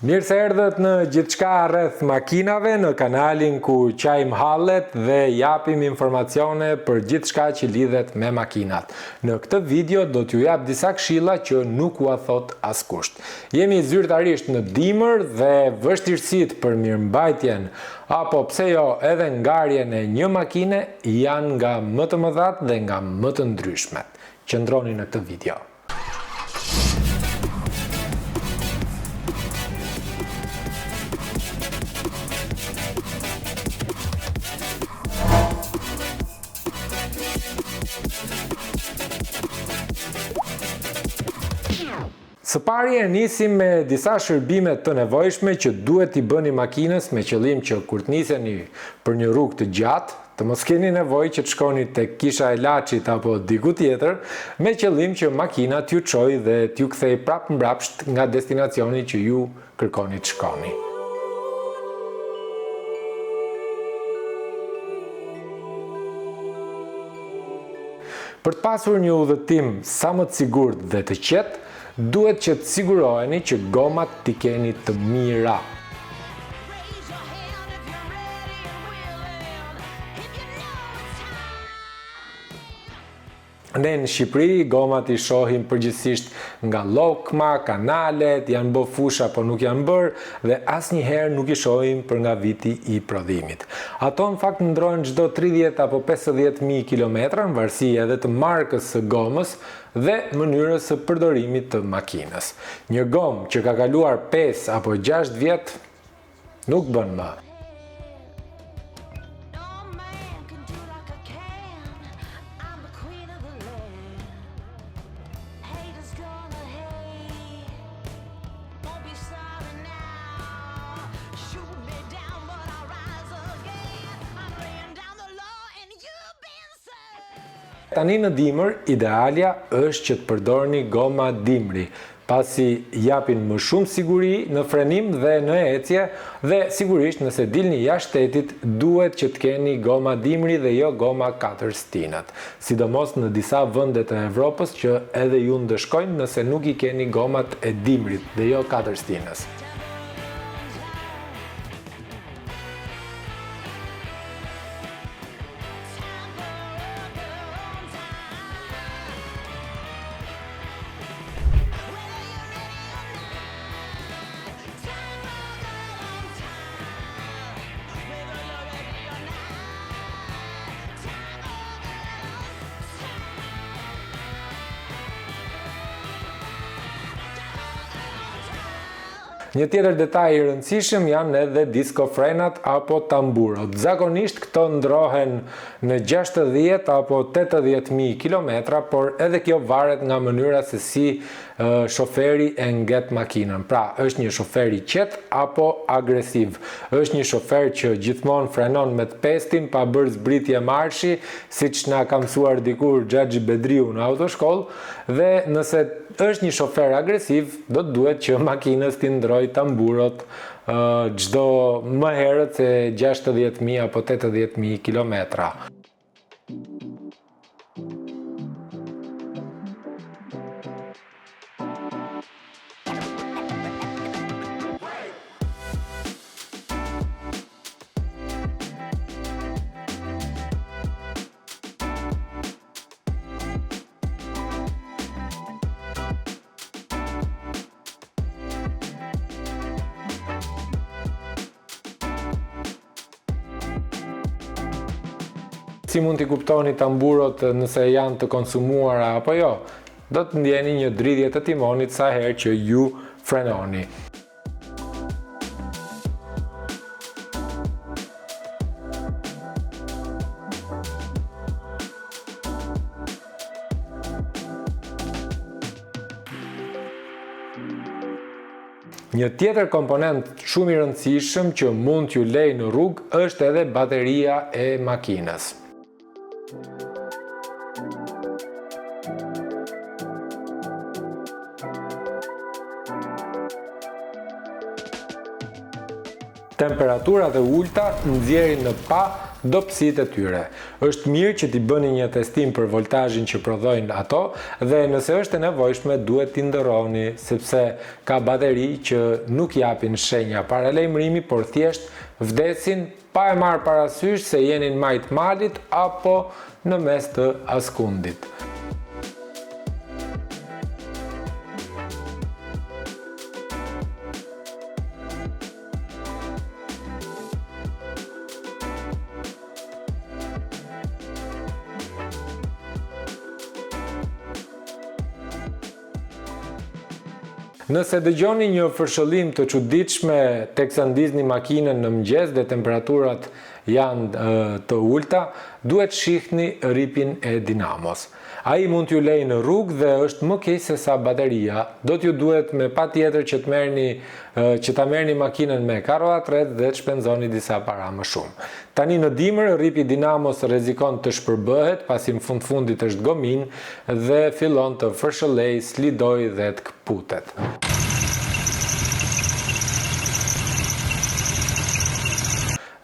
Mirë se erdhët në gjithçka rreth makinave në kanalin ku qajmë hallet dhe japim informacione për gjithçka që lidhet me makinat. Në këtë video do t'ju jap disa këshilla që nuk ua thotë askush. Jemi zyrtarisht në dimër dhe vështirësitë për mirëmbajtjen apo pse jo edhe ngarjen e një makine janë nga më të mëdhatë dhe nga më të ndryshmet. Qëndroni në këtë video. Së pari e nisim me disa shërbime të nevojshme që duhet t'i bëni makinës me qëllim që kur të niseni për një rrugë të gjatë, të mos keni nevojë që të shkoni tek Kisha e Laçit apo diku tjetër, me qëllim që makina t'ju çojë dhe t'ju kthejë prapë mbrapsht nga destinacioni që ju kërkoni të shkoni. Për të pasur një udhëtim sa më të sigurt dhe të qetë, duhet që të siguroheni që gomat t'i keni të mira. Ne në Shqipëri gomat i shohim përgjithësisht nga llokma, kanalet, janë bë fusha po nuk janë bërë dhe asnjëherë nuk i shohim për nga viti i prodhimit. Ato në fakt ndrohen çdo 30 apo 50.000 kilometra në varësi edhe të markës së gomës dhe mënyrës së përdorimit të makinës. Një gomë që ka kaluar 5 apo 6 vjet nuk bën më. Tani në dimër, idealja është që të përdorni goma dimri, pasi japin më shumë siguri në frenim dhe në ecje dhe sigurisht nëse dilni jashtë shtetit duhet që të keni goma dimri dhe jo goma katër stinët, sidomos në disa vende të Evropës që edhe ju ndëshkojnë nëse nuk i keni gomat e dimrit dhe jo katër stinës. Një tjetër detaj i rëndësishëm janë edhe diskofrenat apo tamburot. Zakonisht këto ndrohen në 60 apo 80.000 kilometra, por edhe kjo varet nga mënyra se si shoferi e nget makinën. Pra, është një shofer i qetë apo agresiv. Është një shofer që gjithmonë frenon me të pestin pa bërë zbritje marshi, siç na ka mësuar dikur Xhaxhi Bedriu në autoshkollë, dhe nëse është një shofer agresiv, do të duhet që makinës t'i ndrojë tamburot çdo më herët se 60.000 apo 80.000 kilometra. Si mund t'i kuptoni tamburot nëse janë të konsumuara apo jo? Do të ndjeni një dridhje të timonit sa herë që ju frenoni. Një tjetër komponent shumë i rëndësishëm që mund t'ju lejë në rrugë është edhe bateria e makinës. Temperaturat e ulëta nxjerrin në pah dobësitë e tyre. Është mirë që t'i bëni një testim për voltazhin që prodhojnë ato dhe nëse është e nevojshme duhet t'i ndërroni, sepse ka bateri që nuk japin shenja paralajmërimi, por thjesht vdesin pa e marrë parasysh se jeni në majë të malit apo në mes të askundit. Nëse dëgjoni një fërshëllimë të çuditshme teksa ndizni makinën në mëngjes dhe temperaturat janë të ulëta, duhet shihni rripin e dinamos. Ai mund t'ju lejë në rrugë dhe është më keq se sa bateria. Do t'ju duhet me patjetër që të merrni që ta merrni makinën me karroatret dhe të shpenzoni disa para më shumë. Tani në dimër rripi i dinamos rrezikon të shpërbëhet pasi në fund fundit është gominë dhe fillon të fërshëllejë, slidojë dhe të këputet.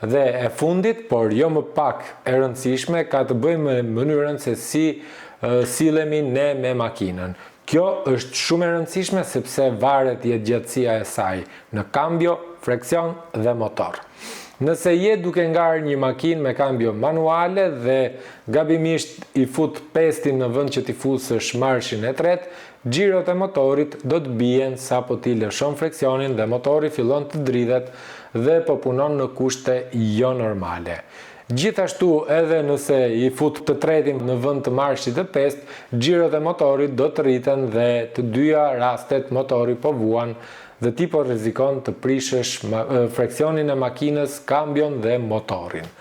Dhe e fundit, por jo më pak e rëndësishme, ka të bëjë me mënyrën se si sillemi ne me makinën. Kjo është shumë e rëndësishme sepse varet jetëgjatësia e saj në kambio, freksion dhe motor. Nëse je duke ngarë një makinë me kambio manuale dhe gabimisht i fut pestin në vend që t'i fusësh marshin e tretë, xhirot e motorit do të bien sapo ti lëshon freksionin dhe motori fillon të dridhet dhe po punon në kushte jo normale. Gjithashtu edhe nëse i fut të tretin në vend të marshit të pestë, xhirot e motorit do të rriten dhe të dyja rastet motori po vuan dhe ti po rrezikon të prishësh freksionin e makinës, kambion dhe motorin.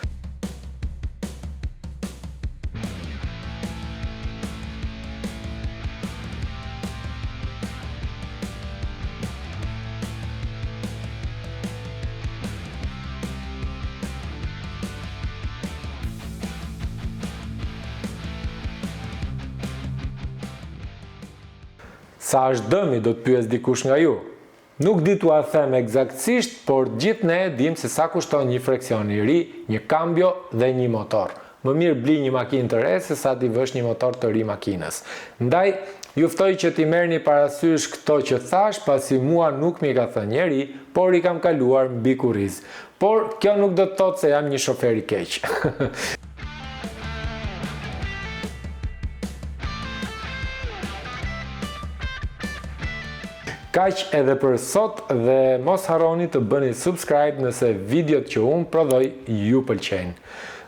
Sa është dëmi, do të pyesë dikush nga ju. Nuk di t'ua them ekzaktësisht, por gjithë ne e dimë se sa kushton një freksion i ri, një kambio dhe një motor. Më mirë bli një makinë të re se sa t'i vësh një motor të ri makinës. Ndaj, ju ftoj që t'i merrni parasysh këto që thashë, pasi mua nuk m'i ka thënë njeri, por i kam kaluar mbi kurriz. Por, kjo nuk do të thotë se jam një shofer i keq. Kaq edhe për sot dhe mos harroni të bëni subscribe nëse videot që unë prodhoj ju pëlqejnë.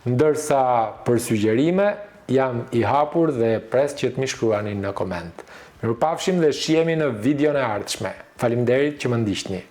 Ndërsa për sugjerime jam i hapur dhe pres që të m'i shkruani në koment. Mirupafshim dhe shihemi në videon e ardhshme. Faleminderit që më ndiqni.